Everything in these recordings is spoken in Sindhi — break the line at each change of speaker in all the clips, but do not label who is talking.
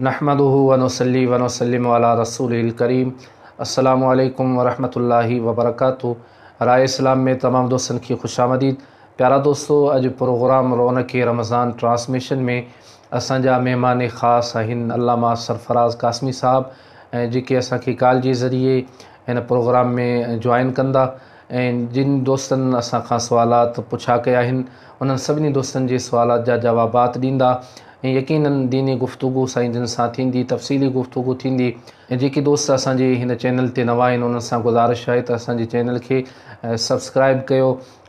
نحمده ونصلي ونسلم علي رسوله الڪريم السلام عليڪم ورحمة الله وبرڪاته راء اسلام ۾ تمام دوستن کي خوش آمديد پيارا دوستو اڄ پروگرام رونق رمضان ٽرانسميشن ۾ اسان جا مهمان خاص آهن علامه سرفراز قاسمي صاحب ۽ جيڪي اسان کي ڪال جي ذريعي هن پروگرام ۾ جوائن ڪندا ۽ جن دوستن اسان کان سوالات پڇا ڪيا آهن انهن سڀني دوستن جي سوالات جا جوابات ڏيندا ۽ يقينن ديني گفتگو سائين جن سان ٿيندي تفصيلي گفتگو ٿيندي ۽ جيڪي دوست اسان جي هن چينل تي نوان آهن انهن سان گذارش آهي ته اسان جي چينل کي سبسڪرائب ڪيو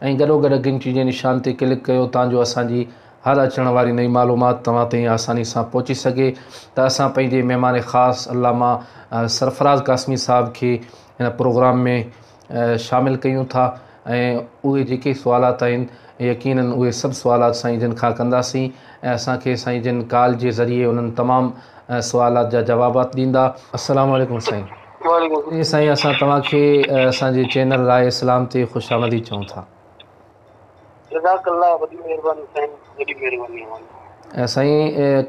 ۽ گڏو گڏ گهنٽي جي نشان تي ڪلڪ ڪيو تان جو اسان جي هر اچڻ واري نئين معلومات توهان تائين آساني سان پهچي سگهي ته اسان پنهنجي مهمان خاص علامه سرفراز قاسمي صاحب کي هن پروگرام ۾ شامل ڪيون ٿا ۽ اهي جيڪي سوالات آهن يقينن اهي سڀ سوالات سائين جن کان ڪنداسين ۽ اسان کي سائين جن ڪال جي ذريعي انهن تمام سوالات جا جوابات ڏيندا. السلام عليڪم سائين.
وعليڪم.
سائين اسان توهان کي اسان جي چينل راء اسلام تي خوش آمديد چئون ٿا.
جزاڪ الله وڏي مهرباني سائين وڏي مهرباني اوهان
جي. سائين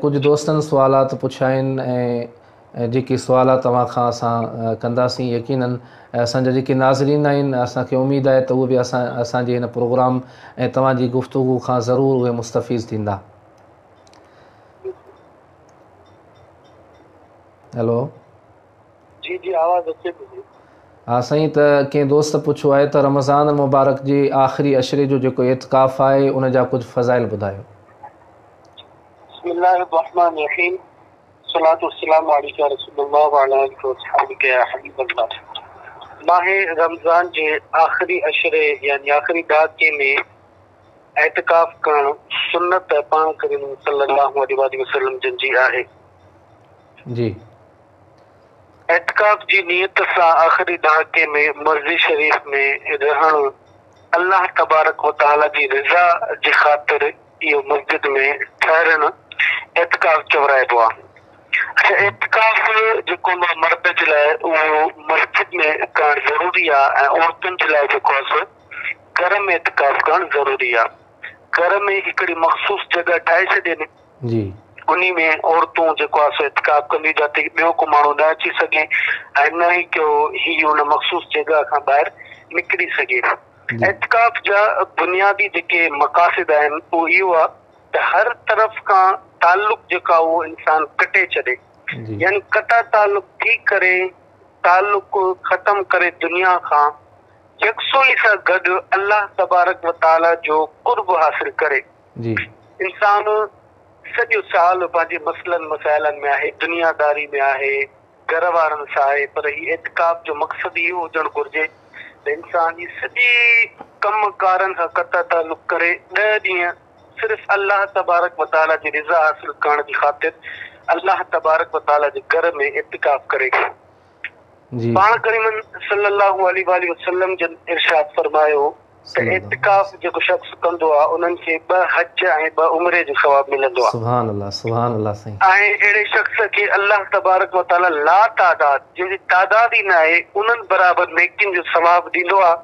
ڪجهه دوستن سوالات پڇيا آهن ۽ ۽ جيڪي سوالات توهان کان اسان ڪنداسين يقينن اسان جا جيڪي ناظرين آهن اسان کي اميد آهي ته اهي به اسان اسان جي هن پروگرام ۽ توهان جي گفتگو کان ضرور اهي مستفيض ٿيندا. هيلو.
جي جي آواز اچي ٿي.
ها سائين ته ڪنهن دوست پڇيو آهي ته رمضان المبارڪ جي آخري عشري جو جيڪو اعتڪاف آهي ان جا ڪجهه فضائل ٻڌايو.
بسم الله الرحمن الرحيم الصلوة والسلام عليک يا رسول الله وعلي آلک واصحابک يا حبيب الله ماه رمضان جي آخري عشري يعني آخري ڏهاڪي ۾ اعتڪاف ڪرڻ سنت پاڻ ڪريم صلي الله عليه واٰله وسلم جن جي آهي.
جي.
اعتڪاف جي نيت سان آخري ڏهاڪي ۾ مسجد شريف ۾ رهڻ الله تبارڪ وتعالي جي رضا جي خاطر اهو مسجد ۾ ٺهرڻ اعتڪاف چورائبو آهي. اڇا اعتڪاف جيڪو هوندو آهي مرد جي لاء اهو مسجد ۾ ڪرڻ ضروري آهي ۽ عورتن جي لاء جيڪو آهي سو گهر ۾ اعتڪاف ڪرڻ ضروري آهي. گهر ۾ هڪڙي مخصوص جڳهه ٺاهي ڇڏين
جي.
انهي ۾ عورتون جيڪو آهي سو اعتڪاف ڪنديون جاتي ٻيو ڪو ماڻهو نه اچي سگهي ۽ نه ئي ڪو هي ان مخصوص جڳهه کان ٻاهر نڪري سگهي. اعتڪاف جا بنيادي جيڪي مقاصد آهن اهو اهو آهي ته هر طرف کان تعلق جيڪو آهي اهو انسان ڪٽي ڇڏي يعني قطع تعلق ٿي ڪري تعلق ختم ڪري دنيا کان يڪسوئي سان گڏ الله تبارڪ و تعالي جو قرب حاصل ڪري. انسان سڄو سال پنهنجي مسئلن مسائلن ۾ آهي دنيا داري ۾ آهي گهر وارن سان آهي پر هي اعتڪاف جو مقصد اهو هجڻ گهرجي ته انسان هي سڄي ڪم ڪارن کان قطع تعلق ڪري ڏهه ڏينهن صرف الله تبارڪ و تعالي جي رضا حاصل ڪرڻ جي خاطر الله تبارڪ و تعالي جي گهر ۾ اعتڪاف ڪري. پاڻ ڪريمن صلي الله عليه واٰله وسلم جن ارشاد فرمايو ته اعتڪاف جيڪو شخص ڪندو آهي انهن کي ٻه حج ۽ ٻه عمري جو ثواب ملندو آهي.
سبحان الله سبحان الله سائين.
۽ اهڙي شخص کي الله تبارڪ و تعالي لا تعداد جنهن جي تعداد ئي ناهي انهن برابر نيڪين جو ثواب ڏيندو آهي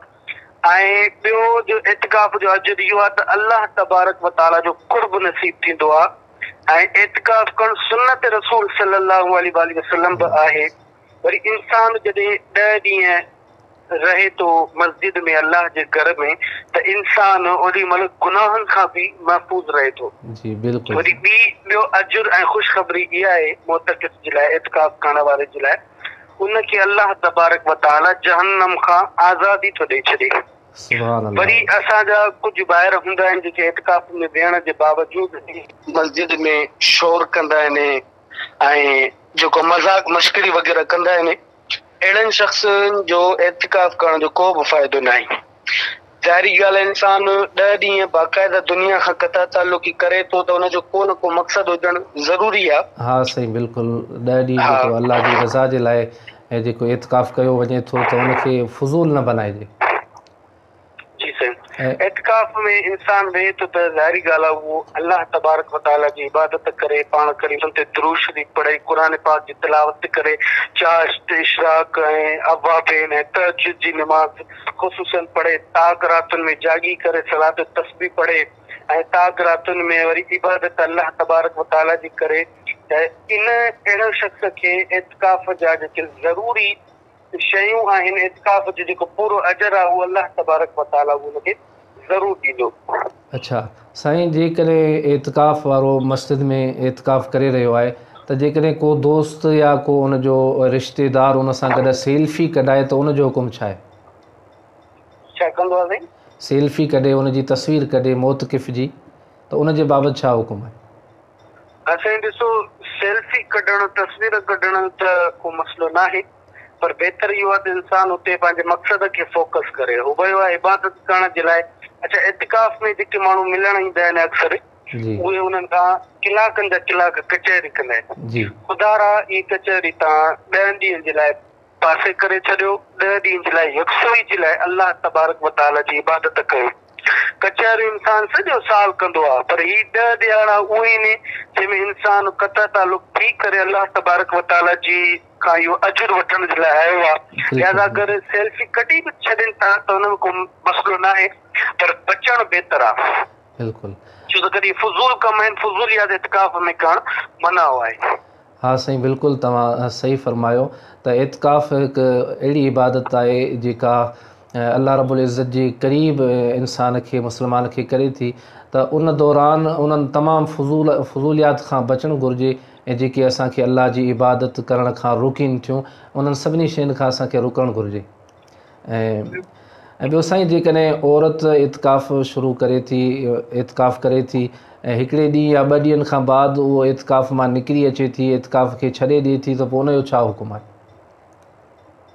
۽ ٻيو جو اعتڪاف جو اجر اهو آهي ته الله تبارڪ و تعالي جو قرب نصيب ٿيندو آهي ۽ اعتڪاف ڪرڻ سنت رسول صلي الله عليه واٰله وسلم به آهي وري انسان جڏهن ڏهه ڏينهن رهي ٿو مسجد ۾ الله جي گهر ۾ ته انسان اوڏي مهل گناهن کان به محفوظ رهي ٿو.
جي بلڪل.
وري ٻي ٻيو اجر ۽ خوشخبري اها آهي معتڪف جي لاء اعتڪاف ڪرڻ واري جي لاء ان کي الله تبارڪ و تعالي جهنم کان آزادي ٿو ڏئي ڇڏي.
سبحان الله.
وري اسان جا ڪجهه ڀائر هوندا آهن جيڪي اعتڪاف ۾ ويهڻ جي باوجود به مسجد ۾ شور ڪندا آهن ۽ جيڪو مذاق مشڪري وغيره ڪندا آهن. اهڙن شخصن جو اعتڪاف ڪرڻ جو ڪو به فائدو ناهي. ظاهري ڳالهه انسان ڏهه ڏينهن باقاعده دنيا کان قطع تعلقي ڪري ٿو ته ان جو ڪو نه ڪو مقصد هجڻ ضروري آ.
ها سائين بلڪل ڏهه ڏينهن جيڪو الله جي رضا جي لاء جيڪو اعتڪاف ڪيو وڃي ٿو ته ان کي فضول نه بنائجي.
جي سائين اعتڪاف ۾ انسان ويهي ٿو ته ظاهري ڳالهه آهي اهو الله تبارڪ و تعالي جي عبادت ڪري پاڻ ڪريمن تي درود شريف پڙهي قرآن پاڪ جي تلاوت ڪري چاشت اشراق ۽ اوابين ۽ تهجد جي نماز خصوصا پڙهي طاق راتن ۾ جاڳي ڪري صلات تسبيح پڙهي ۽ طاق راتن ۾ وري عبادت الله تبارڪ و تعالي جي ڪري. ته ان اهڙي شخص کي اعتڪاف جا جيڪي ضروري شيون آهن، اعتڪاف جو جيڪو پورو اجر آهي اهو الله تبارڪ و تعاليٰ ان کي ضرور ڏيندو.
اڇا سائين جيڪڏهن اعتڪاف وارو مسجد ۾ اعتڪاف ڪري رهيو آهي ته جيڪڏهن ڪو دوست يا ڪو ان جو رشتيدار ان سان گڏ سيلفي ڪڍائي ته ان جو حڪم ڇا آهي؟
ڇا ڪندو آهي سائين؟
سيلفي ڪڍي ان جي تصوير ڪڍي معتڪف جي ته ان جي بابت ڇا حڪم آهي؟
ها سائين ڏسو سيلفي ڪڍڻ تصوير ڪڍڻ ته ڪو مسئلو ناهي پر بهتر اهو آهي ته انسان اتي پنهنجي مقصد کي فوڪس ڪري هو ويو آهي عبادت ڪرڻ جي لاء اڇا اعتڪاف ۾ جيڪي ماڻهو ملڻ ايندا آهن اڪثر اهي انهن کان ڪلاڪن جا ڪلاڪ ڪچهري ڪندا آهن خدارا اهي ڪچهري توهان ڏهن ڏينهن جي لاء پاسي ڪري ڇڏيو، ڏهه ڏينهن جي لاء يڪسوئي جي لاء الله تبارڪ و تعاليٰ جي عبادت ڪيو. ڪچهريون انسان سڄو سال ڪندو آهي پر هي ڏهه ڏهاڙا اهي آهن جنهن ۾ انسان قطع تعلق ٿي ڪري الله تبارڪ و تعاليٰ جي کان اهو اجر وٺڻ جي لاء آيو آهي. لهذا اگر سيلفي ڪڍي به ڇڏين ٿا ته ان ۾ ڪو مسئلو ناهي پر بچڻ بهتر آهي.
بلڪل.
ڇو ته ڪڏهن فضول ڪم آهن فضوليات اعتڪاف ۾ ڪرڻ منع آهي.
ها سائين بلڪل توهان صحيح فرمايو ته اعتڪاف هڪ اهڙي عبادت آهي جيڪا الله رب العزت جي قريب انسان کي مسلمان کي ڪري ٿي ته ان دوران انهن تمام فضول فضوليات کان بچڻ گهرجي ۽ جيڪي اسان کي الله جي عبادت ڪرڻ کان روڪين ٿيون انهن سڀني شين کان اسان کي رڪڻ گهرجي. ۽ ٻيو سائين جيڪڏهن عورت اعتڪاف شروع ڪري ٿي اعتڪاف ڪري ٿي ۽ هڪڙي ڏينهن يا ٻه ڏينهن کان بعد اهو اعتڪاف مان نڪري اچي ٿي اعتڪاف کي ڇڏي ڏئي ٿي ته پوء ان جو ڇا حڪم آهي؟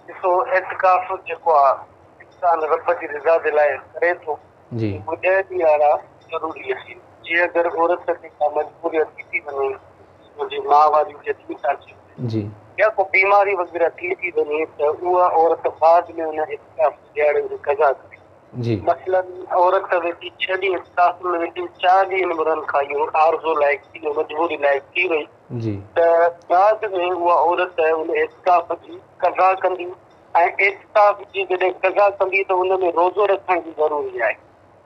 ڏسو اعتڪاف جيڪو آهي انسان رب جي رضا جي لاء ڪري ٿو
جي
اهي ڏهه ڏيهاڙا ضروري آهن جي اگر عورت کي ڪا مجبوري اچي ٿي وڃي جي ماهواري جڏهن ٿا اچي
جي.
يا ڪو بيماري وغيره ٿي ٿي وڃي ته اها عورت بعد ۾ ان اعتڪاف جي ڏهاڙن جي قضا ڪري.
جي.
مثلاً عورت ويٺي ڇهه ڏينهن اعتڪاف ۾ ويٺي چار ڏينهن به انهن کان اهو عارضو لاحق ٿي ويو مجبوري لاحق ٿي وئي
جي.
ته بعد ۾ اها عورت ان اعتڪاف جي قضا ڪندي ۽ اعتڪاف جي جڏهن قضا ڪندي ته ان ۾ روزو رکڻ به ضروري آهي.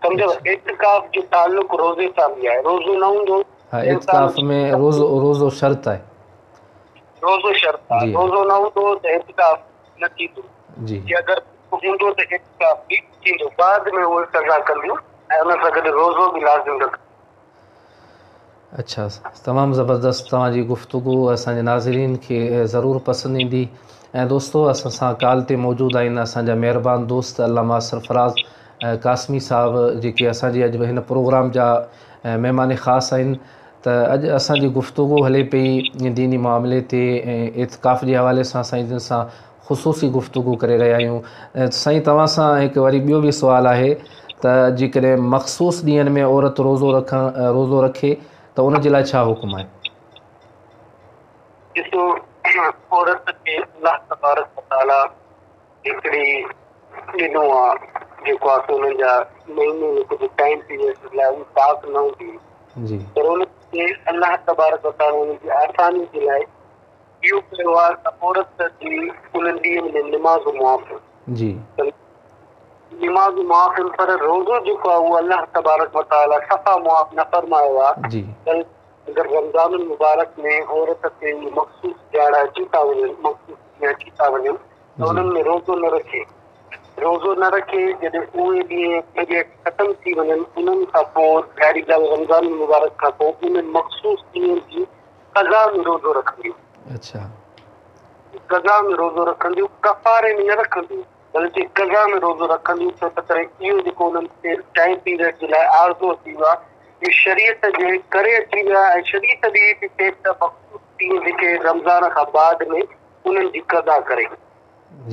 سمجهو اعتڪاف جو تعلق روزي سان به آهي روزو نه هوندو
ها اعتڪاف ۾ روزو روزو شرط آهي
روزو شرط آهي روزو نه هوندو ته اعتڪاف نه ٿيندو
جي
جي اگر هوندو ته اعتڪاف به ٿيندو بعد ۾ اهي قضا ڪنديون ۽ ان سان گڏ روزو به لازم رکنديون.
اڇا تمام زبردست توهان جي گفتگو اسان جي ناظرين کي ضرور پسند ايندي ۽ دوستو اسان سان ڪال تي موجود آهن اسان جا مهربان دوست علامه سرفراز قاسمي صاحب جيڪي اسان جي اڄ هن پروگرام جا مهمان خاص آهن ته اڄ اسان جي گفتگو هلي پئي ديني معاملي تي ۽ اعتڪاف جي حوالي سان سائين جن سان خصوصي گفتگو ڪري رهيا آهيون سائين توهان سان هڪ وري ٻيو به سوال آهي ته جيڪڏهن مخصوص ڏينهن ۾ عورت روزو رکڻ روزو رکي ته ان جي لاء ڇا حڪم آهي؟
ڏسو عورت کي الله تبارڪ وتعاليٰ هڪڙي ڏنو آ جيڪو آ سو انهن جا مهيني ۾ ڪجهه ٽائيم پيريڊ لاء هو پاڪ نه هوندي
جي
پر ان کي الله تبارڪ وتعاليٰ ان جي آساني جي لاء اهو ڪيو آهي ته عورت جي انهن ڏينهن ۾ نماز معاف
جي.
نماز معاف آهن پر روزو جيڪو آهي اهو الله تبارڪ وتعاليٰ صفا معاف نه فرمايو آهي
جي.
بلڪ اگر رمضان المبارڪ ۾ عورت تي اهي مخصوص ڏهاڙا اچي ٿا وڃن مخصوص ڏينهن اچي ٿا وڃن ته انهن ۾ روزو نه رکي روزو نه رکي جڏهن اهي ڏينهن پيريڊ ختم ٿي وڃن انهن کان پوء ظاهري ڳالهه رمضان المبارڪ کان پوء انهن مخصوص ڏينهن جي قضا ۾ روزو رکنديون.
اڇا.
قضا ۾ روزو رکنديون، ڪفاري ۾ نه رکنديون، بلڪه قضا ۾ روزو رکنديون، ڇو ته ڪري اهو جيڪو انهن تي ٽائيم پيريڊ جي لاء عارضو اچي ويو آهي، اهو شريعت جي ڪري اچي ويو آهي ۽ شريعت به اهي ٿي چئي ته مخصوص ڏينهن جيڪي رمضان کان بعد ۾ انهن جي قضا ڪري.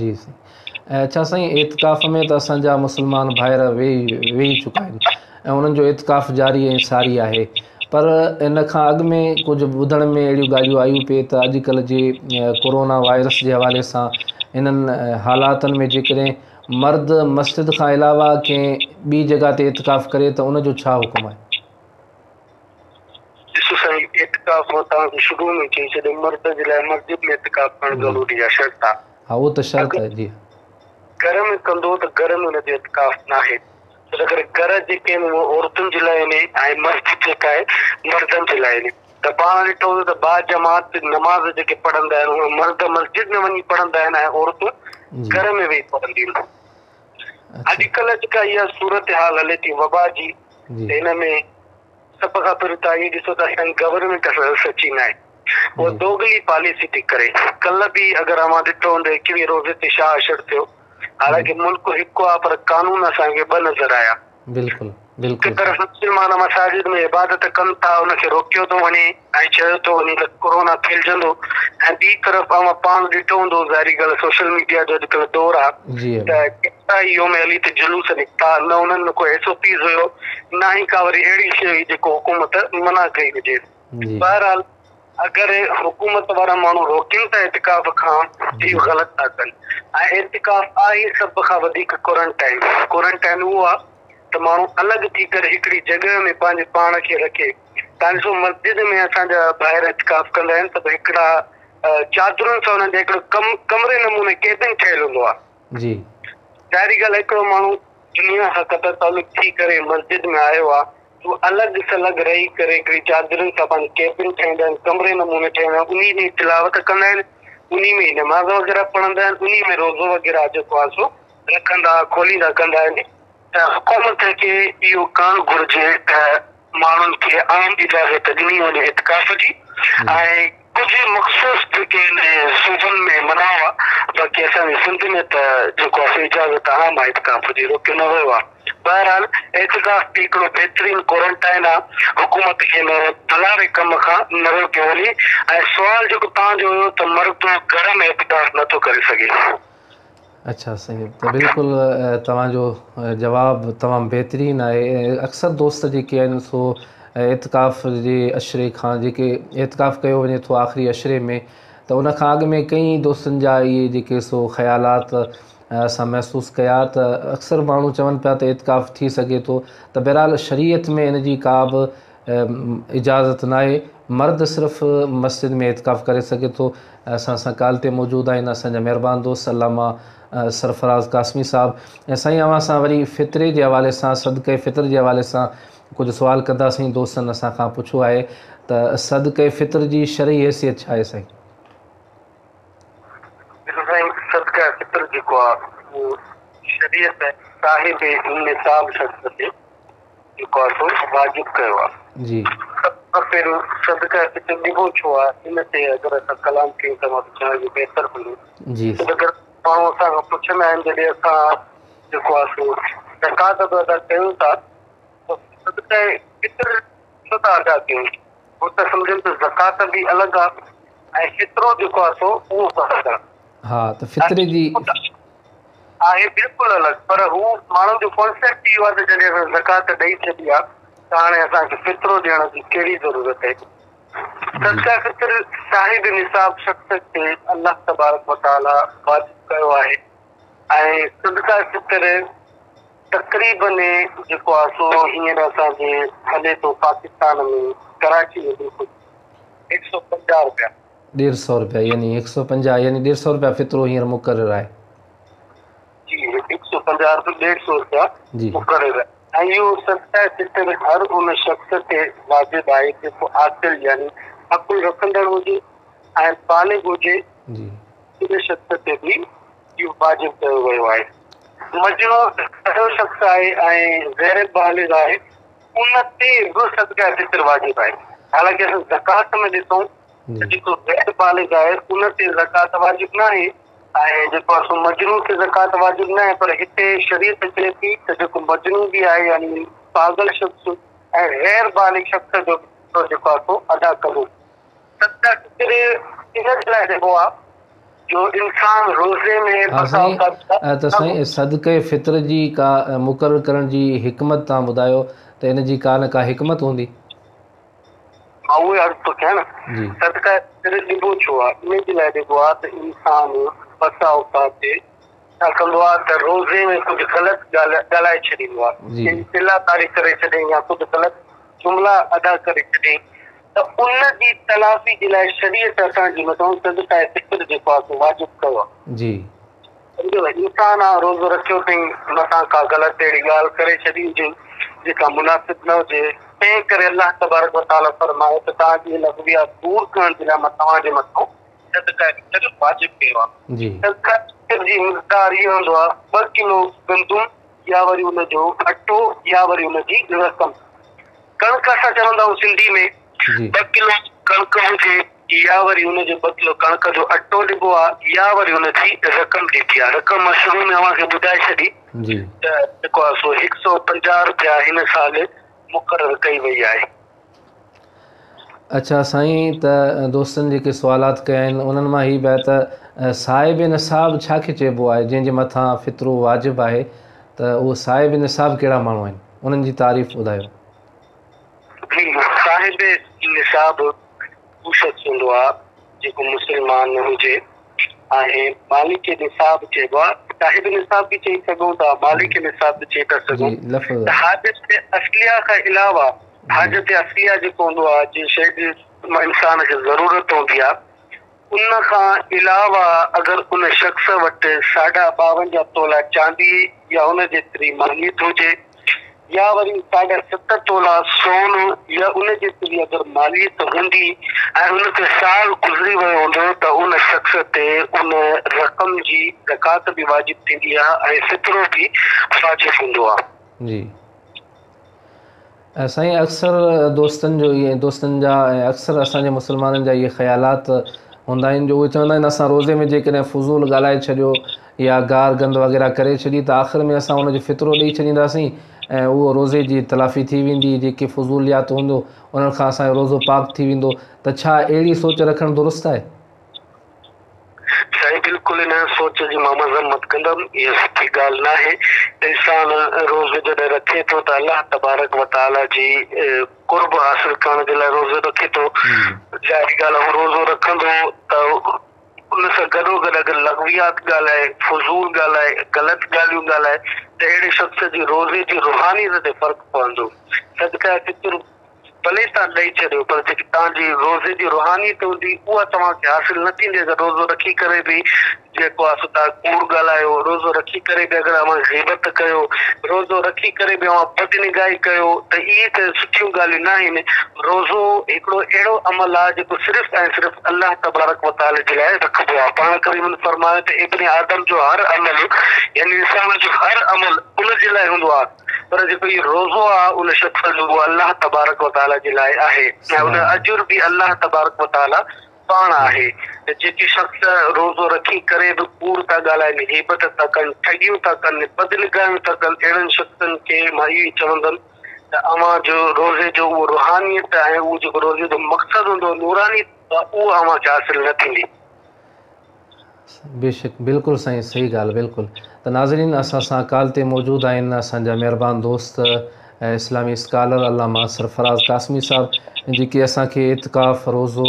جي سائين اڇا سائين اعتڪاف ۾ ته اسان جا مسلمان ڀائر ويهي ويهي چڪا آهن ۽ انهن جو اعتڪاف جاري ۽ ساري آهي پر ان کان اڳ ۾ ڪجهه ٻڌڻ ۾ اهڙيون ڳالهيون آيون پئي ته اڄڪلهه جي ڪورونا وائرس جي حوالي سان انهن حالاتن ۾ جيڪڏهن مرد مسجد کان علاوه ڪنهن ٻي جڳهه تي اعتڪاف ڪري ته ان جو ڇا حڪم آهي؟
ڏسو سائين اعتڪاف مان توهان کي شروع ۾ چئي ڇڏيو مرد جي لاء مسجد ۾ اعتڪاف ڪرڻ ضروري آهي شرط آهي.
ها اهو ته شرط آهي جي.
گهر ۾ ڪندو ته گهر ۾ ان جو اعتڪاف ناهي ڇو ته ڪري گهر جيڪي آهن اهي عورتن جي لاء آهن ۽ مسجد جيڪا آهي مردن جي لاء آهن. ته پاڻ ڏٺو هوندو ته باجماعت نماز جيڪي پڙهندا آهن اهي مرد مسجد ۾ وڃي پڙهندا آهن ۽ عورتون گهر ۾ ويهي پڙهنديون آهن. اڄڪلهه جيڪا اها صورتحال هلي ٿي وبا جي ته هن ۾ سڀ کان پهريون توهان اهو ڏسو ته اسان جي گورنمينٽ اسان سان سچي ناهي. اها دوغلي پاليسي ٿي ڪري. ڪلهه به اگر اوهان ڏٺو هوندو ايڪويهه روزي تي شاهه حشر ٿيو. حالانڪه ملڪ هڪ آهي پر قانون اسان کي ٻه نظر آيا.
بلڪل بلڪل
هڪ طرف مسلمان مساجد ۾ عبادت ڪن ٿا ان کي روڪيو ٿو وڃي ۽ چيو ٿو وڃي ته ڪورونا ڦهلجندو ۽ ٻي طرف اوهان پاڻ ڏٺو هوندو ظاهري ڳالهه سوشل ميڊيا جو اڄڪلهه دور آهي ته ڪيترا ئي يوم علي تي جلوس نڪتا نه انهن ۾ ڪو ايس او پيز هيو نه ئي ڪا وري اهڙي شيء هئي جيڪو حڪومت منع ڪئي هجي بهرحال اگر حڪومت وارا ماڻهو روڪين ٿا اعتڪاف کان ته اهو غلط ٿا ڪن ۽ اعتڪاف آهي سڀ کان وڌيڪ ڪورنٽائن ڪورنٽائن اهو آهي ته ماڻهو الڳ ٿي ڪري هڪڙي جڳهه ۾ پنهنجي پاڻ کي رکي تان ڏسو مسجد ۾ اسان جا ڀائر اعتڪاف ڪندا آهن ته هڪڙا چادرن سان انهن جا هڪڙو ڪم ڪمري نموني ڪيبن ٺهيل هوندو آهي
جي
ظاهري ڳالهه هڪڙو ماڻهو دنيا کان قطع تعلق ٿي ڪري مسجد ۾ آيو آهي هو الڳ سلڳ رهي ڪري هڪڙي چادرن سان پنهنجي ڪيبن ٺاهيندا آهن، ڪمري نموني ٺاهيندا آهن، انهي ۾ تلاوت ڪندا آهن، انهي ۾ ئي نماز وغيره پڙهندا آهن، انهي ۾ روزو وغيره جيڪو آهي سو رکندا کوليندا ڪندا آهن ته حڪومت کي اهو ڪرڻ گهرجي ته ماڻهن کي عام اجازت ڏني وڃي اعتڪاف جي ۽ ڪجهه مخصوص جيڪي آهن صوبن ۾ منع هئا باقي اسان جي سنڌ ۾ ته جيڪو آهي سو اجازت عام آهي اعتڪاف جي روڪيو نه ويو آهي بهرحال اعتڪاف به هڪڙو بهترين ڪورنٽائن آهي حڪومت کي ان ڀلاري ڪم کان نه روڪيو وڃي ۽ سوال جيڪو توهان جو هيو ته مرد گهر ۾ اعتڪاف نه ٿو ڪري سگهي.
اڇا سائين ته بلڪل توهان جو جواب تمام بهترين آهي اڪثر دوست جيڪي آهن سو اعتڪاف جي عشري کان جيڪي اعتڪاف ڪيو وڃي ٿو آخري عشري ۾ ته ان کان اڳ ۾ ڪئين دوستن جا اهي جيڪي سو خيالات اسان محسوس ڪيا ته اڪثر ماڻهو چون پيا ته اعتڪاف ٿي سگهي ٿو ته بهرحال شريعت ۾ ان جي ڪا به اجازت ناهي مرد صرف مسجد ۾ اعتڪاف ڪري سگهي ٿو اسان سان ڪال تي موجود آهن اسان جا مهربان دوست علامه سرفراز قاسمي صاحب ۽ سائين اوهان سان وري فطري جي حوالي سان صدقه فطر جي حوالي سان ڪجهه سوال ڪنداسين دوستن اسان کان پڇيو آهي ته صدقه فطر جي شرعي حيثيت ڇا آهي سائين؟
ڏسو سائين صدقه فطر جيڪو آهي اهو شريعت صاحب نصاب شخص تي جيڪو آهي سو واجب ڪيو آهي.
جي.
سڀ کان پهريون صدقه فطر ڏبو ڇو آهي ان تي اگر اسان ڪلام ڪيون ته مان ٿو چاهيان اهو بهتر هوندو.
جي.
ڇو ته اگر ماڻهو اسان کان پڇندا آهن جڏهن اسان جيڪو آهي سو زڪوات به ادا ڪيون ٿا ته صدقه فطر ڇو ٿا ادا ڪيون هو ته سمجهن ته زڪوات به الڳ آهي ۽ فطرو جيڪو آهي سو اهو به الڳ آهي.
ها ته فطري جي.
آهي بلڪل الڳ پر هو ماڻهن جو ڪانسيپٽ اهو آهي ته جڏهن اسان زڪوات ڏئي ڇڏي آهي ته هاڻي اسان کي فطرو ڏيڻ جي ڪهڙي ضرورت آهي. صدقه فطر صاحب نصاب شخص تي الله تبارڪ وتعاليٰ واجب ڪيو آهي ۽ صدقه فطر تقريبن جيڪو آهي سو هينئر اسان جي هلي ٿو پاڪستان ۾ ڪراچي ۾ بلڪل هڪ سو پنجاهه روپيا.
ڏيڍ سئو روپيا يعني هڪ سئو پنجاهه يعني ڏيڍ سئو روپيا فطرو هينئر مقرر آهي.
جي هڪ سئو پنجاهه روپيا ڏيڍ سئو روپيا مقرر آهي ۽ اهو صدقه فطر هر ان شخص تي واجب آهي جيڪو عاقل يعني عقل رکندڙ هجي ۽ بالغ هجي
جي
ان شخص تي به اهو واجب ڪيو ويو آهي. مجنون اهڙو شخص آهي ۽ غير بالغ آهي ان تي به صدقه فطر واجب آهي حالانڪه اسان زڪوات ۾ ڏسون ته جيڪو غير بالغ آهي ان تي زڪوات واجب ناهي ۽ جيڪو آهي سو مجنون تي زڪوات واجب ناهي پر هتي شريعت چئي ٿي ته جيڪو مجنون به آهي يعني پاڳل شخص ۽ غير بالغ شخص جو جيڪو آهي سو ادا ڪبو. صدقه فطر ان جي لاء ڏبو آهي جو انسان روزي ۾
ها سائين ته سائين صدقه فطر جي ڪا مقرر ڪرڻ جي حڪمت توهان ٻڌايو ته ان جي ڪا نه ڪا حڪمت هوندي.
مان اهو ئي عرض ٿو ڪيان نه صدقه فطر ڏبو ڇو آهي ان جي لاء ڏبو آهي ته انسان بسا اوقات ڇا ڪندو آهي ته روزي ۾ ڪجهه غلط ڳالهه ڳالهائي ڇڏيندو آهي ڪنهن جي دل آزاري ڪري ڇڏي يا ڪجهه غلط جملا ادا ڪري ڇڏي ته ان جي تلافي جي لاء شريعت اسان جي مٿان صدقه فطر جيڪو آهي سو واجب ڪيو آهي.
جي.
سمجهو انسان آ روزو رکيو اٿئي متان ڪا غلط اهڙي ڳالهه ڪري ڇڏي هجي جيڪا مناسب نه هجي تنهن ڪري الله تبارڪ و تعاليٰ فرمايو ته توهان جي لغويات دور ڪرڻ جي لاء مان توهان جي مٿان صدقه فطر واجب ڪيو آهي. صدقه فطر جي مقدار اهو هوندو آهي ٻه ڪلو گندم يا وري ان جو اٽو يا وري ان جي رقم. ڪڻڪ اسان چوندا آهيون سنڌي ۾ ٻه ڪلو ڪڻڪ هجي يا وري ان جو ٻه ڪلو ڪڻڪ جو اٽو ڏبو آهي يا وري ان جي رقم ڏبي آهي. رقم مان شروع ۾ اوهان کي ٻڌائي ڇڏي ته جيڪو آهي سو هڪ سؤ پنجاهه رپيا هن سال مقرر ڪئي وئي آهي.
اڇا سائين ته دوستن جيڪي سوالات ڪيا آهن انهن مان هي به آهي ته صاحب نصاب ڇا کي چئبو آهي جنهن جي مٿان فطرو واجب آهي ته اهو صاحب نصاب ڪهڙا ماڻهو آهن انهن جي تعريف ٻڌايو.
جي صاحب نصاب هو شخص هوندو آهي جيڪو مسلمان هجي ۽ مالڪ نصاب چئبو آهي صاحب نصاب به چئي سگهون ٿا مالڪ نصاب به چئي ٿا سگهون ته حاجت اصليه کان علاوه حاجت اصليه جيڪو هوندو آهي جنهن شيء جي انسان کي ضرورت هوندي آهي ان کان علاوه اگر ان شخص وٽ ساڍا ٻاونجاهه تولا چاندي يا ان جيتري ماليت هجي يا وري ساڍا ست تولا سون يا ان جيتري اگر ماليت هوندي ۽ ان تي سال گذري ويو هوندو ته ان شخص تي ان رقم جي زڪوات به واجب ٿيندي آهي ۽ فطرو به واجب هوندو آهي.
جي سائين اڪثر دوستن جو اهي دوستن جا ۽ اڪثر اسان جي مسلمانن جا اهي خيالات هوندا آهن جو اهي چوندا آهن اسان روزي ۾ جيڪڏهن فضول ڳالهائي ڇڏيو يا گار گند وغيره ڪري ڇڏي ته آخر ۾ اسان ان جو فطرو ڏئي ڇڏينداسين ۽ اهو روزي جي تلافي ٿي ويندي جيڪي فضوليات هوندو انهن کان اسان جو روزو پاڪ ٿي ويندو ته ڇا اهڙي سوچ رکڻ درست آهي؟
سائين بلڪل ان سوچ جي مان مذمت ڪندم اها سٺي ڳالهه ناهي انسان روزو جڏهن رکي ٿو ته الله تبارڪ وتعالي جي قرب حاصل ڪرڻ جي لاء روزو رکي ٿو ظاهري ڳالهه هو روزو رکندو ته ان سان گڏو گڏ اگر لغويات ڳالهائي فضول ڳالهائي غلط ڳالهيون ڳالهائي ته اهڙي شخص جي روزي جي روحانيت تي فرق پوندو صدقه فطر ڀلي توهان ڏئي ڇڏيو پر جيڪي توهان جي روزي جي روحانيت هوندي اها توهان کي حاصل نه ٿيندي اگر روزو رکي ڪري به جيڪو آهي سو توهان ڪوڙ ڳالهايو روزو رکي ڪري به اگر اوهان غيبت ڪيو روزو رکي ڪري به اوهان بدنگاهي ڪيو ته اهي ته سٺيون ڳالهيون نه آهن روزو هڪڙو اهڙو عمل آهي جيڪو صرف ۽ صرف الله تبارڪ وتعالي جي لاء رکبو آهي پاڻ ڪريمن فرمايو ته ابن آدم جو هر عمل يعني انسان جو هر عمل ان جي لاء هوندو آهي پر جيڪو هي روزو آهي ان شخص جو اهو الله تبارڪ و تعاليٰ جي لاء آهي ۽ ان اجر به الله تبارڪ و تعاليٰ پاڻ آهي ته جيڪي شخص روزو رکي ڪري به ڪوڙ ٿا ڳالهائن، غيبت ٿا ڪن، ٺڳيون ٿا ڪن، بدنگاهيون ٿا ڪن اهڙن شخصن کي مان اهو ئي چوندم ته اوهان جو روزي جو اهو روحانيت ۽ اهو جيڪو روزي جو مقصد هوندو نورانيت اهو اوهان کي حاصل نه ٿيندي.
بيشڪ بلڪل سائين صحيح ڳالهه بلڪل ته ناظرين اسان سان ڪال تي موجود آهن اسان جا مهربان دوست اسلامي اسڪالر علامه سرفراز قاسمي صاحب جيڪي اسان کي اعتڪاف روزو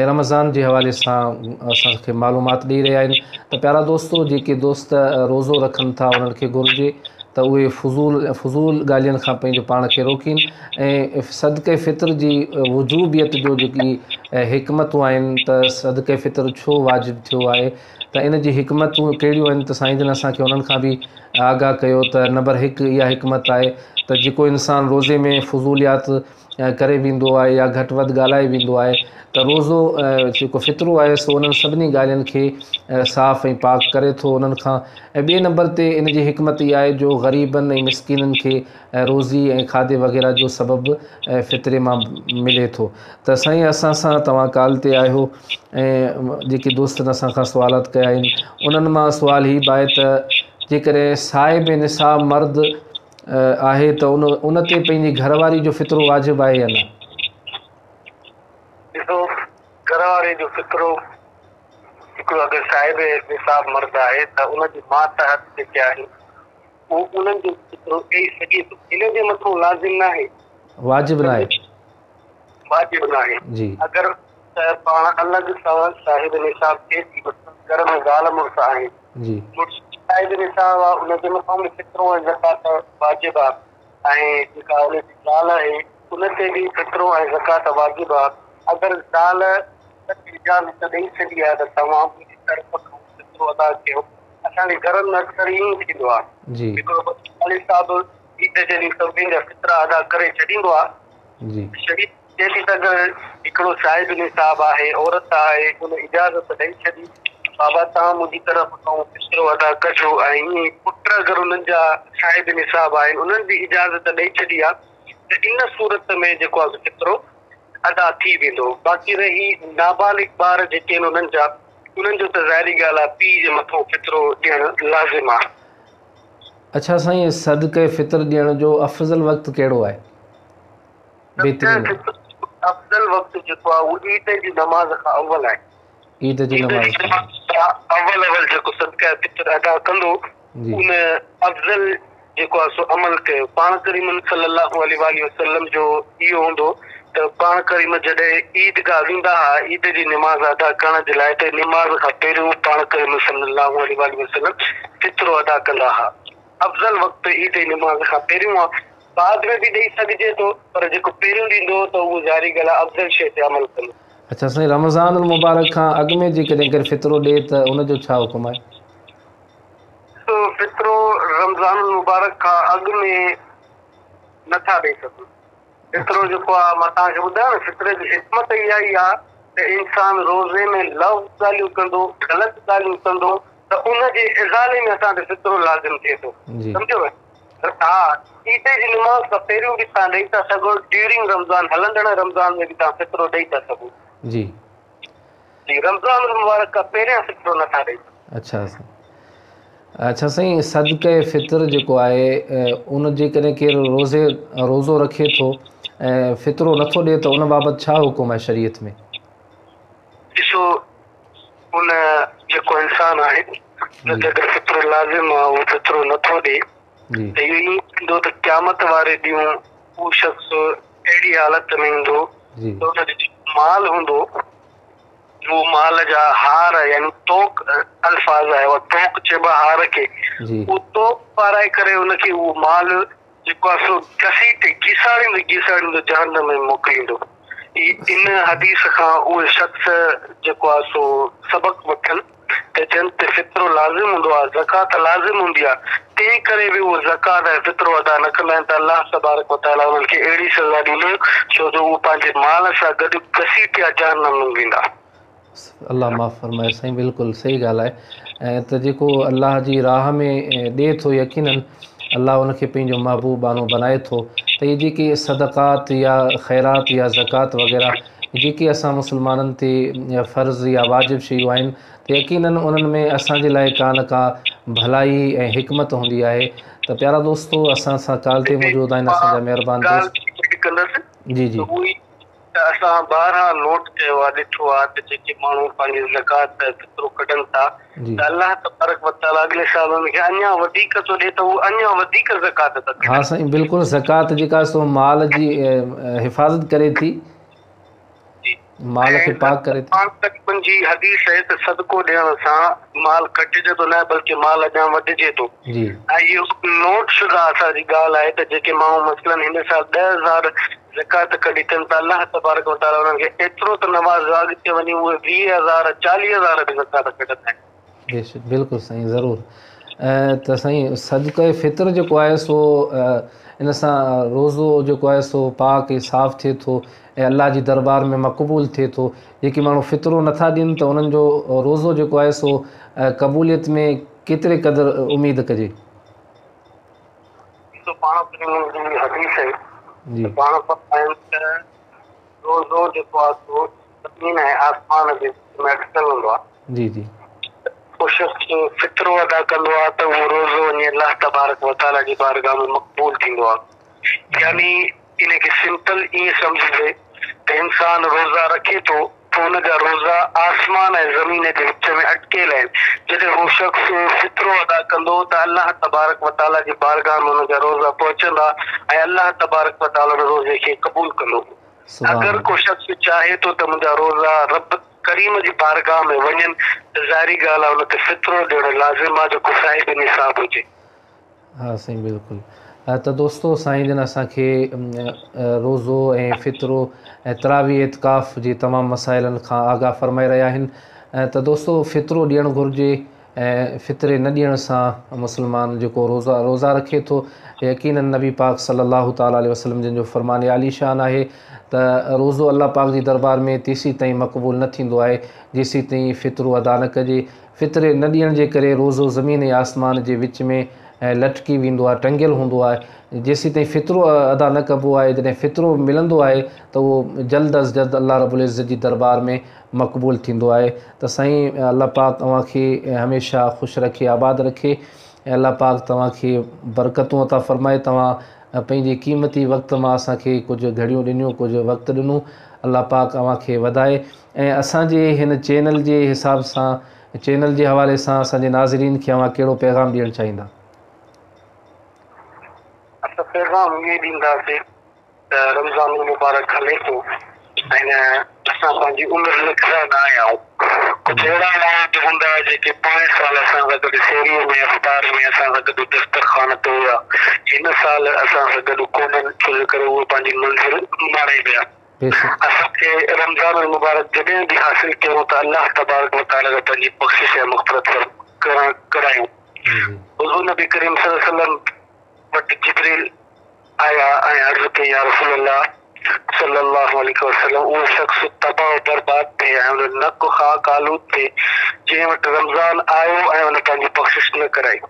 ۽ رمضان جي حوالي سان اسان کي معلومات ڏئي رهيا آهن ته پيارا دوستو جيڪي دوست روزو رکن ٿا انهن کي گهرجي ته اهي فضول فضول ڳالهين کان پنهنجو پاڻ کي روڪين ۽ صدقي فطر جي وجوبيت جو جيڪي حڪمتون آهن ته صدقي فطر ڇو واجب ٿيو آهي ته ان جي حڪمتون ڪهڙيون آهن ته سائين جن اسان کي انهن کان به آگاهه ڪيو ته نمبر هڪ اها حڪمت آهي ته جيڪو انسان روزي ۾ فضوليات ڪري ويندو آهي يا گهٽ وڌ ڳالهائي ويندو آهي ته روزو جيڪو فطرو آهي سو انهن سڀني ڳالهين کي صاف ۽ پاڪ ڪري ٿو انهن کان ۽ ٻئي نمبر تي ان جي حڪمت اها آهي جو غريبن ۽ مسڪينن کي روزي ۽ کاڌي وغيره جو سبب فطري مان ملي ٿو ته سائين اسان سان توهان ڪال تي آهيو ۽ جيڪي دوستن اسان کان سوالات ڪيا آهن انهن مان سوال هي به آهي ته جيڪڏهن صاحب نصاب مرد آهي ته ان ان تي پنهنجي گهر واري جو فطرو واجب آهي يا نه؟
ڏسو گهر واري جو فطرو هڪڙو اگر صاحب نصاب مرد آهي ته ان جي ماتحت جيڪي آهن اهو انهن جو فطرو ڏئي سگهي ٿو ان جي مٿون لازم ناهي
واجب ناهي
واجب ناهي
جي
اگر ته پاڻ الڳ سان صاحب نصاب ٿئي ٿي گهر ۾ زال مڙس آهن
جي.
مڙس صاحب نصاب آ ان جي مٿان به فطرو ۽ زڪوات واجب آ ۽ جيڪا ان جي زال آهي ان تي به فطرو ۽ زڪوات واجب آ اگر زال اجازت ڏئي ڇڏي آ ته توهان منهنجي طرف کان فطرو ادا ڪيو اسان جي گهرن ۾ اڪثر ائين ئي ٿيندو آ
جي.
هڪڙو والد صاحب عيد جي ڏينهن سڀني جا فطرا ادا ڪري ڇڏيندو آ
جي.
شريعت چئي ٿي ته اگر هڪڙو صاحب نصاب آهي، عورت آهي، ان اجازت ڏئي ڇڏي ته بابا توهان منهنجي طرف کان فطرو ادا ڪجو ۽ ائين ئي پٽ اگر انهن جا صاحب نصاب آهن انهن به اجازت ڏئي ڇڏي آهي ته ان صورت ۾ جيڪو آهي فطرو ادا ٿي ويندو. باقي رهي نابالغ ٻار جيڪي آهن انهن جا انهن جو ته ظاهري ڳالهه آهي پيء جي مٿان فطرو ڏيڻ لازم آهي.
اڇا سائين صدقه فطر ڏيڻ جو افضل وقت ڪهڙو آهي؟
بهترين افضل وقت جيڪو آهي اهو عيد جي نماز کان اول آهي.
عيد جي نماز
کان اول اول جيڪو صدقه فطر ادا ڪندو ان افضل جيڪو آهي سو عمل ڪيو. پاڻ ڪريم صلي الله عليه واٰله وسلم جو اهو هوندو ته پاڻ ڪريم جڏهن عيد گاهه ويندا ها عيد جي نماز ادا ڪرڻ جي لاء ته نماز کان پهريون پاڻ ڪريم صلي الله عليه واٰله وسلم فطرو ادا ڪندا ها. افضل وقت عيد جي نماز کان پهريون آهي. بعد ۾ به ڏئي سگهجي ٿو پر جيڪو پهريون ڏيندو ته اهو ظاهري ڳالهه آهي افضل شيء تي عمل ڪندو.
اڇا سائين رمضان المبارڪ کان اڳ ۾ جيڪڏهن ڪير فطرو ڏئي ته ان جو ڇا حڪم آهي؟
ڏسو فطرو رمضان المبارڪ کان اڳ ۾ نه ٿا ڏئي سگهون. فطرو جيڪو آهي مان توهان کي ٻڌايو نه فطري جي حڪمت اها ئي آهي ته انسان روزي ۾ لغو ڳالهيون ڪندو غلط ڳالهيون ڪندو ته ان جي ازالي ۾ اسان تي فطرو لازم ٿئي ٿو سمجهو ها عيد جي نماز کان پهريون به توهان ڏئي ٿا سگهو ڊيورنگ رمضان هلندڙ رمضان ۾ به توهان فطرو ڏئي ٿا سگهو.
جي.
جي رمضان المبارڪ کان پهريان فطرو نه ٿا ڏئي سگهو.
اڇا سائين اڇا سائين صدقه فطر جيڪو آهي ان جيڪڏهن ڪير روزي روزو رکي ٿو ۽ فطرو نٿو ڏئي ته ان بابت ڇا حڪم آهي شريعت ۾؟
ڏسو ان جيڪو انسان آهي ان تي اگر فطرو لازم آهي اهو فطرو نٿو ڏئي ته اهو ائين ٿيندو ته قيامت واري ڏينهن اهو شخص اهڙي حالت ۾ ايندو ته ان جو جيڪو مال هوندو اهو مال جا هار يعني طوق الفاظ آهي اهو طوق چئبو آهي هار کي اهو طوق پارائي ڪري ان کي اهو مال جيڪو آهي سو گسيٽي، گيساڙيندي گيساڙيندو جهنم ۾ موڪليندو. ان حديث کان اهي شخص جيڪو آهي سو سبق وٺن ته جن تي فطرو لازم هوندو آهي، زڪوات لازم هوندي آهي، تنهن ڪري به اهي زڪوات ۽ فطرو ادا نه ڪندا آهن ته الله تبارڪ وتعاليٰ انهن کي اهڙي سزا ڏيندو ڇو جو اهي پنهنجي مال سان گڏ گسيٽيا جهنم ۾ ويندا.
الله معاف فرمائي سائين بلڪل صحيح ڳالهه آهي ۽ ته جيڪو الله جي راهه ۾ ڏي ٿو يقيناً الله ان کي پنهنجو محبوب ٻانهو بنائي ٿو ته اهي جيڪي صدقات يا خيرات يا زڪوات وغيره جيڪي اسان مسلمانن تي فرض يا واجب شيون آهن ته يقيناً انهن ۾ اسان جي لاء ڪا نه ڪا ڀلائي ۽ حڪمت هوندي آهي ته پيارا دوستو اسان سان ڪال تي موجود آهن اسان جا مهربان دوست جي جي.
ته اسان بارها نوٽ ڪيو آهي ڏٺو آهي ته جيڪي ماڻهو پنهنجي زڪوات ۽ فطرو ڪڍن ٿا ته الله تبارڪ وتعاليٰ اڳلي سال انهن کي اڃا وڌيڪ ٿو ڏي ته هو اڃا وڌيڪ زڪوات ٿا ڪڍن.
ها سائين بلڪل زڪوات جيڪا سو مال جي حفاظت ڪري ٿي مال کي پاڪ ڪري ٿي.
پاڻ ڪريم جي حديث آهي ته صدقو ڏيڻ سان مال گهٽجندو ناهي بلڪه مال اڃا وڌجي ٿو ۽ اهو نوٽ شده اسان جي ڳالهه آهي ته جيڪي ماڻهو مثلاً هن سال 10,000 زڪوات ڪڍي اٿن ته الله تبارڪ وتعاليٰ انهن کي ايترو ته نوازيو آهي اڳتي وڃي اهي 20,000 40,000 به زڪوات ڪڍندا آهن.
بيشڪ بلڪل سائين ضرور ته سائين صدقه فطر جيڪو آهي سو ان سان روزو جيڪو آهي سو پاڪ ۽ صاف ٿئي ٿو ۽ الله جي دربار ۾ مقبول ٿئي ٿو جيڪي ماڻهو فطرو نٿا ڏين ته انهن جو روزو جيڪو آهي سو قبوليت ۾ ڪيتري قدر اميد ڪجي.
ڏسو پاڻ ڪريم جي حديث آهي ته پاڻ فرمائن ته روزو جيڪو آهي سو زمين ۽ آسمان جي وچ ۾ اٽڪيل هوندو آهي.
جي جي.
ڪو شخص فطرو ادا ڪندو آهي ته اهو روزو وڃي الله تبارڪ وتعاليٰ جي بارگاهه ۾ مقبول ٿيندو آهي يعني ان کي سمپل ائين سمجهجي ته انسان روزا رکي ٿو ته ان جا روزا آسمان ۽ زمين جي وچ ۾ اٽڪيل آهن، جڏهن هو شخص فطرو ادا ڪندو ته الله تبارڪ و تعاليٰ جي بارگاهه ۾ ان جا روزا پهچندا ۽ الله تبارڪ و تعاليٰ ان روزي کي قبول ڪندو. اگر ڪو شخص چاهي ٿو ته منهنجا روزا رب ڪريم جي بارگاهه ۾ وڃن ته ظاهري ڳالهه آهي ان تي فطرو ڏيڻ لازم آهي جيڪو صاحب نصاب هجي.
ها سائين بلڪل ته دوستو سائين جن اسان کي روزو ۽ فطرو ۽ تراويح اعتڪاف جي تمام مسائلن کان آگاهه فرمائي رهيا آهن ته دوستو فطرو ڏيڻ گهرجي ۽ فطري نه ڏيڻ سان مسلمان جيڪو روزا روزا رکي ٿو يقيناً نبي پاڪ صلي الله تعالٰي عليه وسلم جن جو فرمان عالي شان آهي ته روزو الله پاڪ جي دربار ۾ تيسين تائين مقبول نه ٿيندو آهي جيسين تائين فطرو ادا نه ڪجي. فطري نه ڏيڻ جي ڪري روزو زمين ۽ آسمان جي وچ ۾ لٽڪي ويندو آهي، ٽنگيل هوندو آهي، جيسين تائين فطرو ادا نه ڪبو آهي، جڏهن فطرو ملندو آهي ته اهو جلد از جلد الله رب العزت جي دربار ۾ مقبول ٿيندو آهي ته سائين الله پاڪ اوهان کي هميشه خوش رکي آباد رکي ۽ الله پاڪ توهان کي برڪتون عطا فرمائي توهان پنهنجي قيمتي وقت مان اسان کي ڪجهه گهڙيون ڏنيون ڪجهه وقت ڏنو الله پاڪ اوهان کي وڌائي ۽ اسان جي هن چينل جي حساب سان چينل جي حوالي سان اسان جي ناظرين کي اوهان ڪهڙو پيغام ڏيڻ چاهيندا؟
اسان پيغام اهو ڏينداسين ته رمضان المبارڪ هلي ٿو ۽ اسان پنهنجي عمر لکرا نه آيا آهيون. ڪجهه اهڙا ماڻهو به هوندا جيڪي پوئين سال اسان سان گڏ سحريء ۾ افطار ۾ اسان سان گڏ دسترخوان تي هيا، هن سال اسان سان گڏ ڪونهن ڇو جو ڪري اهي پنهنجي منزل ماڻي ويا. اسان کي رمضان المبارڪ جڏهن به حاصل ڪيون ته الله تبارڪ وتعاليٰ کان پنهنجي بخشش ۽ مغفرت ڪرايون. حضور نبي ڪريم صلي الله عليه وسلم وٽ جبريل آيا ۽ عرض ڪيائين يا رسول الله صلي الله عليه وسلم اهو شخص تباهه و برباد ٿئي ۽ ان جو نڪ خاڪ آلود ٿئي جنهن وٽ رمضان آيو ۽ ان پنهنجي بخشش نه ڪرائي.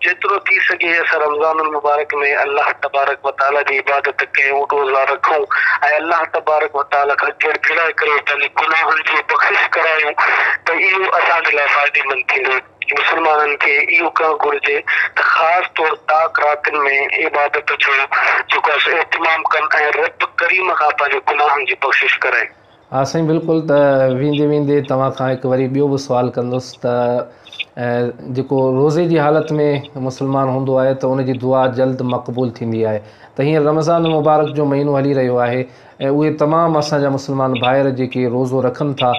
جيترو ٿي سگهي اسان رمضان المبارڪ ۾ الله تبارڪ و تعالي جي عبادت ڪيون، روزا رکون ۽ الله تبارڪ و تعالي کان گڙگڙائي ڪري پنهنجي گناهن جي بخشش ڪرايون ته اهو اسان جي لاء فائديمند ٿيندو. مسلمانن کي اهو ڪرڻ گهرجي ته خاص طور طاق راتين ۾ عبادت جو جيڪو آهي سو اهتمام ڪن ۽ رب ڪريم کان پنهنجي گناهن جي بخشش ڪرائين.
ها سائين بلڪل ته ويندي ويندي توهان کان هڪ وري ٻيو به سوال ڪندس ته جيڪو روزي جي حالت ۾ مسلمان هوندو آهي ته ان جي دعا جلد مقبول ٿيندي آهي ته هينئر رمضان المبارڪ جو مهينو هلي رهيو آهي ۽ اهي تمام اسان جا مسلمان ڀائر جيڪي روزو رکن ٿا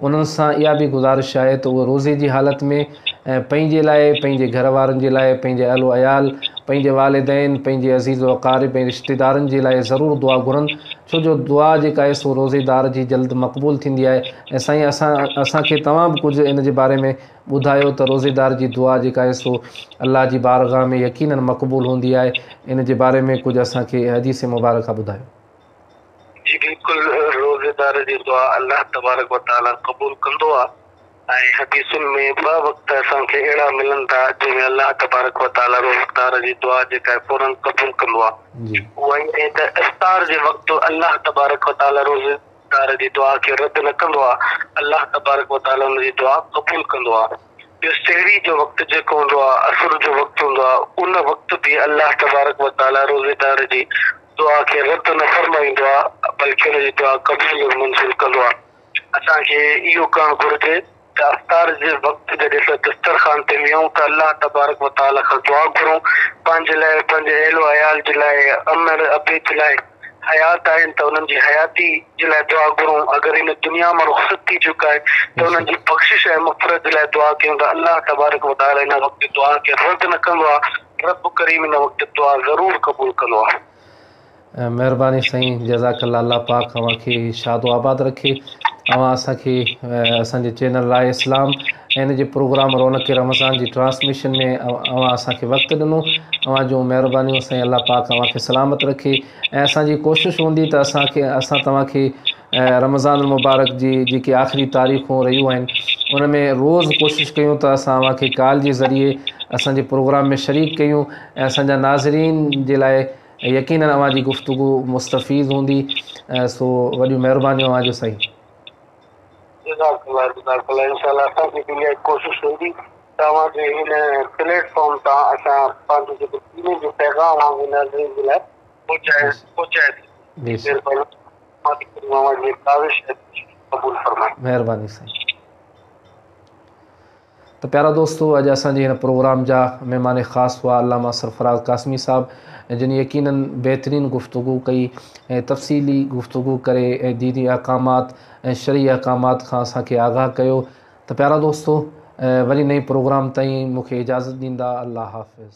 انهن سان اها به گذارش آهي ته اهي روزي جي حالت ۾ پنهنجي لاء، پنهنجي گهر وارن جي لاء، پنهنجي اهل و عيال، پنهنجي والدين، پنهنجي عزيز و اقارب ۽ رشتيدارن جي لاء ضرور دعا گهرن ڇو جو دعا جيڪا آهي سو روزيدار جي جلد مقبول ٿيندي آهي ۽ سائين اسان اسان کي توهان به ڪجهه ان جي باري ۾ ٻڌايو ته روزيدار جي دعا جيڪا آهي سو الله جي بارگاهه ۾ يقيناً مقبول هوندي آهي ان جي باري ۾ ڪجهه اسان کي حديث مبارڪه ٻڌايو.
جي بلڪل روزيدار جي دعا الله تبارڪ و تعالي قبول ڪندو آ ۽ حديثن ۾ ٻه وقت اسان کي اهڙا ملن ٿا جنهن ۾ الله تبارڪ و تعالي روزيدار جي دعا جيڪا آهي فورن قبول ڪندو آ اها ائين ته افطار جي وقت الله تبارڪ و تعالي روزيدار جي دعا کي رد نه ڪندو آ الله تبارڪ و تعالي ان جي دعا قبول ڪندو آ ٻيو سحري جو وقت جيڪو هوندو آ اسر جو وقت هوندو آ ان وقت به الله تبارڪ و تعالي روزيدار جي دعا کي رد نه فرمائيندو آ بلڪه ان جي دعا قبول ۽ منظور ڪندو آ. اسان کي اهو ڪرڻ گهرجي ته افطار جي وقت جڏهن اسان دسترخوان تي ويهون ته الله تبارڪ و تعالي کان دعا گهرون پنهنجي لاء پنهنجي اهل و عيال جي لاء امڙ ابي جي لاء حيات آهن ته انهن جي حياتي جي لاء دعا گهرون اگر هن دنيا مان رخصت ٿي چڪا آهن ته انهن جي بخشش ۽ مغفرت جي لاء دعا ڪيون ته الله تبارڪ و تعالي ان وقت دعا کي رد نه ڪندو آ رب ڪريم ان وقت دعا ضرور قبول ڪندو آ.
مهرباني سائين جزاڪ الله الله پاڪ اوهان کي شاد و آباد رکي اوهان اسان کي اسان جي چينل راء اسلام ۽ ان جي پروگرام رونق رمضان جي ٽرانسميشن ۾ اوهان اسان کي وقت ڏنو اوهان جون مهربانيون سائين الله پاڪ اوهان کي سلامت رکي ۽ اسان جي ڪوشش هوندي ته اسان کي اسان توهان کي رمضان المبارڪ جي جيڪي آخري تاريخون رهيون آهن ان ۾ روز ڪوشش ڪيون ته اسان اوهان کي ڪال جي ذريعي اسان جي پروگرام ۾ شريڪ ڪيون ۽ اسان جا ناظرين جي لاء يقينن اوهان جي گفتگو مستفيض هوندي سو وڏيون مهربانيون اوهان جو سائين.
جزاڪ الله جزاڪ الله انشاء الله اسان جي به اها ڪوشش هوندي ته اوهان جي هن پليٽ فارم تان اسان پنهنجو جيڪو دين جو پيغام آهي ناظرين جي لاء پهچائي پهچائي مهرباني اوهان جي ڪاوش قبول فرمائي.
مهرباني سائين. ته پيارا دوستو اڄ اسان جي هن پروگرام جا مهمان خاص هئا علامه سرفراز قاسمي صاحب جن يقينن بهترين گفتگو ڪئي ۽ تفصيلي گفتگو ڪري ۽ ديني احڪامات ۽ شرعي احڪامات کان اسان کي آگاهه ڪيو ته پيارا دوستو وري نئين پروگرام تائين مون کي اجازت ڏيندا الله حافظ.